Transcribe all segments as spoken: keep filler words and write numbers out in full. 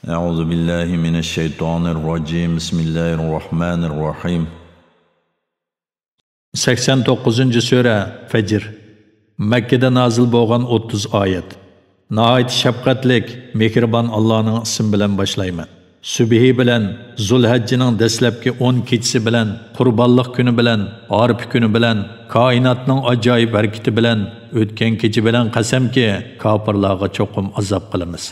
أعوذ بالله من الشيطان الرجيم. بسم الله الرحمن الرحيم. سەكسەن توققۇزىنچى سۈرە، فەجر. مەككىدە نازىل بولغان ئوتتۇز ئايەت. ناھايىتى شەپقەتلىك، مېھرىبان ئاللانىڭ ئىسمى بىلەن باشلايمەن. سۈبھى بىلەن، زۇلھەججىنىڭ دەسلەپكى ئون كېچىسى بىلەن، قۇربانلىق كۈنى بىلەن، ئارىپە كۈنى بىلەن، كائىناتنىڭ ئاجايىپ ھەرىكىتى بىلەن، ئۆتكەن كېچە بىلەن قەسەمكى، كاپىرلارغا چوقۇم ئازاب قىلىمىز.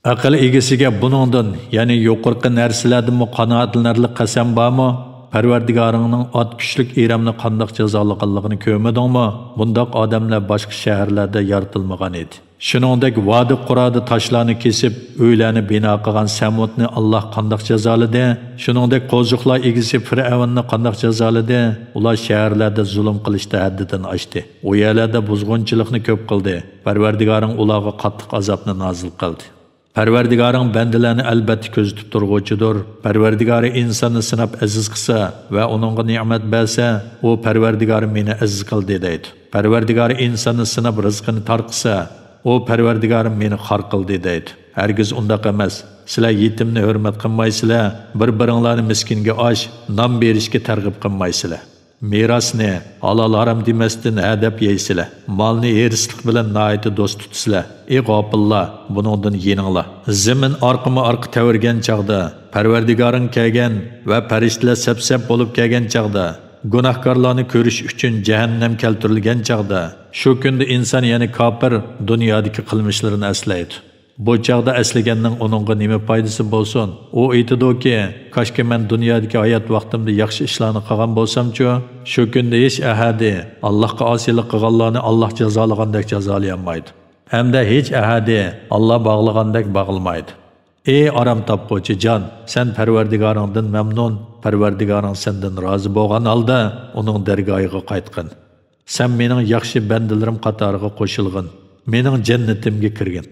ئەقىل ئىگىسىگە بۇنىڭدىن، يەنى يۇقىرىقى نەرسىلەردىنمۇ قانائەتلىنەرلىك قەسەم بارمۇ؟ پەرۋەردىگارىڭنىڭ ئات كۈچلۈك ئىرەمنى قانداق جازالىغانلىقىنى كۆرمىدىڭمۇ؟ بۇنداق ئادەملەر باشقا شەھەرلەردە يارىتىلمىغان ئىدى. شۇنىڭدەك ۋادى قۇرادا تاشلارنى كېسىپ، ئۆيلەرنى بىنا قىلغان سەمۇدنى ئاللاھ قانداق جازالىدى؟ شۇنىڭدەك قوزۇقلار ئىگىسى پىرئەۋننى قانداق جازالىدى؟ ئۇلار شەھەرلەردە زۇلۇم قىلىشتا ھەددىدىن ئاشتى. ئۇ يەرلەردە بۇزغۇنچىلىقنى كۆپ قىلدى. پەرۋەردىگارىڭ ئۇلارغا قاتتىق ئازابنى نازىل قىلدى. پەرۋەردىگارىڭ بەندىلەرنى ئەلبەتتە كۆزىتىپ تۇرغۇچىدۇر. پەرۋەردىگارى ئىنساننى سىناپ ئەزىز قىلسا ۋە ئۇنىڭغا نېمەت بەرسە، ئۇ پەرۋەردىگارىم مېنى ئەزىز قىلدى دەيدۇ. پەرۋەردىگارى ئىنساننى سىناپ رىزقىنى تار قىلسا، ئۇ پەرۋەردىگارىم مېنى خار قىلدى دەيدۇ. ھەرگىز ئۇنداق ئەمەس. سىلەر يېتىمنى ھۆرمەت قىلمايسىلەر، بىر-بىرىڭلارنى مىسكىنگە ئاش، نان بېرىشكە تەرغىب قىلمايسىلەر. مىراسنى ھالال-ھارام دېمەستىن ھە دەپ يەيسىلەر. مالنى ھېرىسلىق بىلەن ناھايىتى دوست تۇتىسىلەر. ئى غاپىللار، بۇنىڭدىن يېنىڭلار. زېمىن ئارقىمۇ ئارقا تەۋرىگەن چاغدا، پەرۋەردىگارىڭ كەلگەن ۋە پەرىشتىلەر سەپ-سەپ بولۇپ كەلگەن چاغدا، گۇناھكارلارنى كۆرۈش ئۈچۈن جەھەننەم كەلتۈرۈلگەن چاغدا، شۇ كۈندە ئىنسان، يەنى كاپىر، دۇنيادىكى قىلمىشلىرىنى ئەسلەيدۇ. بۇ چاغدا ئەسلىگەننىڭ ئۇنىڭغا نېمە پايدىسى بولسۇن؟ ئۇ ئېيتىدۇكى، كاشكى مەن دۇنيادىكى ھايات ۋاقتىمدا ياخشى ئىشلارنى قىلغان بولسامچۇ؟ شۇ كۈندە ھېچ ئەھەدى ئاللاھقا ئاسىيلىق قىلغانلارنى ئاللاھ جازالىغاندەك جازالىيالمايدۇ. ھەمدە ھېچ ئەھەدى ئاللاھ باغلىغاندەك باغلىمايدۇ. ئى ئارام تاپقۇچى جان، سەن پەرۋەردىگارىڭدىن مەمنۇن، پەرۋەردىگارىڭ سەندىن رازى بولغان ھالدا ئۇنىڭ دەرگاھىغا قايتقىن. سەن مېنىڭ ياخشى بەندىلىرىم قاتارىغا قوشۇلغىن، مېنىڭ جەننىتىمگە كىرگىن.